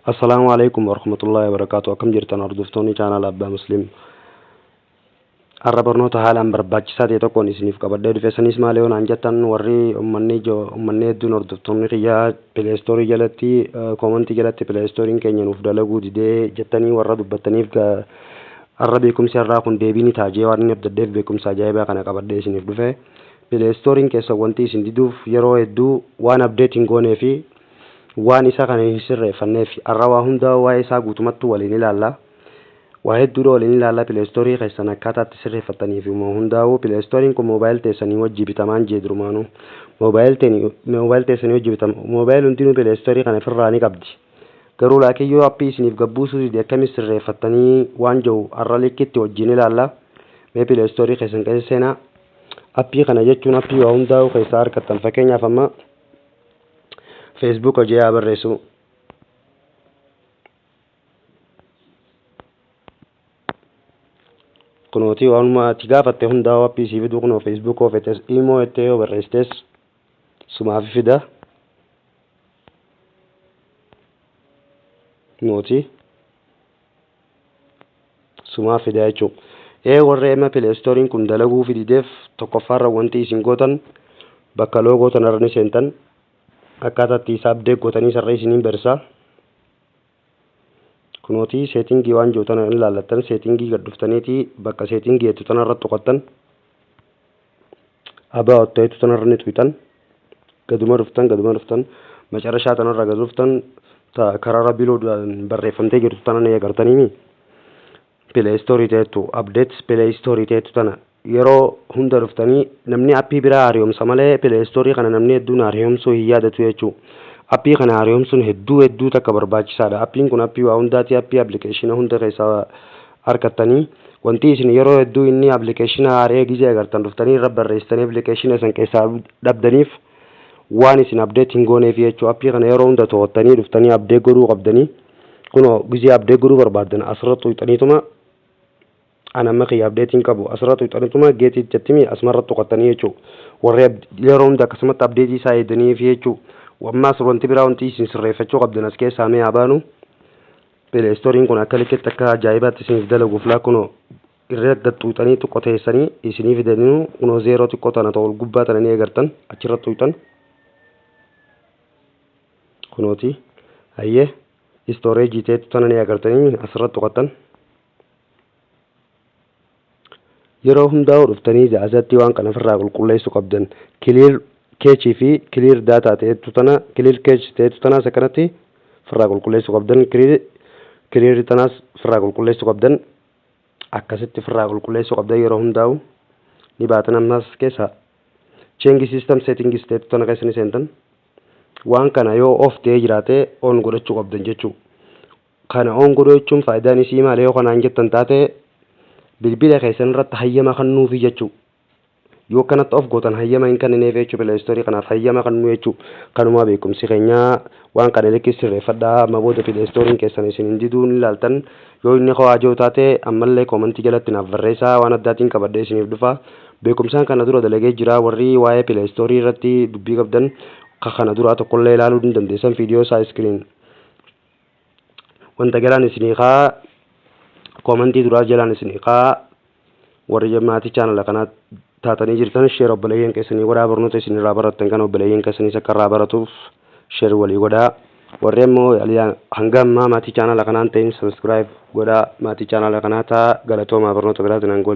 Assalaamu alaikum warahmatullahi wabarakaatu. Akkam jirtan hordoftoonni chaanaala Abbaa Muslim? Har'a barnoota haalaan barbaachisaa ta'e tokkoon isiniif qabadhee dhufe. Sanis maal yoo naan jettan, warri ummanni hedduun, hordoftoonni kiyyaa, Play Storeii jalatti, commentii jalatti "Play Storeiin keenya nuuf dalaguu didee" jettanii warra dubbattaniif, har'a beekumsi har'aa kun deebii ni ta'a jee waan inni abdadheef beekumsa ajaa'ibaa kana qabadhee isiniif dhufe. Play Storeiin keessa wanti isin diduuf yeroo hedduu waan update hin goonee fi waan isa kana hin sirreeffanneef. Har'a waa hunda waa'ee isaa guutumattuu waliin ilaalla. Waa hedduudha waliin ilaalla, Play Storeii keessan akkaataa itti sirreeffattanii fi hundaa'uu. Play Storeiin kun mobile teessanii wajji bitamaan jee durumaanuu. Mobile teessanii wajji bitama. Mobile hundinuu Play Storeii kana ofirraa ni qabdi. Garuu laakiin yoo appii isiniif gabbuusuu dide akkamis sirreeffattanii waan jiru har'a likkitti wajjin ilaalla. Mee Play Storeii keessan keessa seenaa. Appii kana jechuun appii waa hundaa'uu keessaa argattan. Fakkeenyaaf, amma Facebook hojii haa barreessu. Kunooti, waanuma ati gaafatte hundaa'u appii sii fiduu. Kunoo, Facebook yoo fetes, imo jettee yoo barreessites sumaaf fida. Kunooti, sumaaf fida jechuudha. Ee, warra amma Play Storeiin kun dalaguu fidideef, tokkoffaarra wanti isin gootan bakka logo tanarra ni seentan. Akkaataa itti isaa update gootanii sarara isiniin barsiisa. Kunooti, settingii waan jiru tana hin laallattan. Settingii gad dhuftaniiti bakka settingii jettu tanarra tuqattan. About ta'etu tanarra ni tuqxan. Gaduma dhuftan, gaduma dhuftan, macarashaa tanarra gad dhuftan, karaara biloodhaan barreeffamtee jirtu tana ni agartaniimi. Play Storeii ta'ettu, update Play Storeii ta'ettu tana yeroo hunda dhuftanii. Namni appii biraa haaromsa malee Play Storeii kana namni hedduun haaromsuu hin yaadatu jechuudha. Appii kana haaromsuun hedduu hedduu takka barbaachisaadha. Appiin kun appii waa hundaati, appii appilikeeshina hunda keessaa argattanii. Wanti isin yeroo hedduu inni appilikeeshina haaree gizee agartan dhuftanii irra barreessitanii appilikeeshina san keessaa dhabdaniif waan isin update hin gooneef jechuudha. Appii kana yeroo hunda to'attanii dhuftanii update godhuu qabdanii. Kunoo, gizee update godhuu barbaaddan asirra tuqxaniituma, an amma kiyya update hin qabu, asirra tuqxaniituma get it jettimi asumarra tuqattanii jechuudha. Warri yeroo hunda akkasumatti update isaa eegdaniif jechuudha. Ammaas wanti biraa, wanti isin sirreeffachuu qabdan as keessaa mee haa baanu. Play Storeiin kun akka likkitti, akka ajaa'ibaatti isiniif dalaguuf laa, kunoo irra gad xuuxanii xiqqoo teessanii isinii fidanii. Kunoo, zeeroo xiqqoo tana ta'u gubbaa tana ni agartan, achirra tuqxan. Kunooti, hayyee, storageii ta'etu tana ni agartanii, asirra tuqattan. Yeroo hundaa'u dhuftanii asatti waan kana ofirraa qulqulleessuu qabdan. Clear cache fi clear data ta'etu tana, clear cache ta'etu tanaas akkanatti ofirraa qulqulleessuu qabdan. Clear tanaas ofirraa qulqulleessuu qabdan. Akkasitti ofirraa qulqulleessuu qabdan. Yeroo hundaa'u ni baatan. Ammas keessa change system settings ta'etu tana keessa ni seentan. Waan kana yoo off ta'ee jiraate on godhachuu qabdan jechuudha. Kana on godhuu jechuun faayidaan isii maali yoo kanaan jettan taate, bilbila keessan irratti hayyama kennuufi jechuudha. Yoo kanatti off gootan hayyama hin kennineef jechuudha. Play Storeii kanaaf hayyama kennuu jechuudha. Kanumaa beekumsi keenya. Waan kana likkii sirreeffadhaa. Amma booda Play Storeiin keessan isin hin diduu ni ilaaltan. Yoo inni hawaa jiru taate ammallee commentii jalatti naaf barreessaa, waan addaatiin qabadhee isiniif dhufa. Beekumsaan kana dura dalagee jira. Warri waa'ee Play Storeii irratti dubbii qabdan kana duraa tokkollee ilaaluu ni dandeessan. Viidiyoo isaa screen wanta jalaan isinii kaa, commentii duraa jalaan isinii kaa. Warri maatii chaanala kanaa taatanii jirtan share obboleeyyan keessanii godhaa. Barnoota isin irraa barattan kana obboleeyyan keessaniis akka irraa baratuuf share walii godhaa. Warri ammoo hanga ammaa maatii chaanala kanaan ta'in subscribe godhaa, maatii chaanala kanaa ta'a. Galatoomaa, barnoota biraatiin hanga.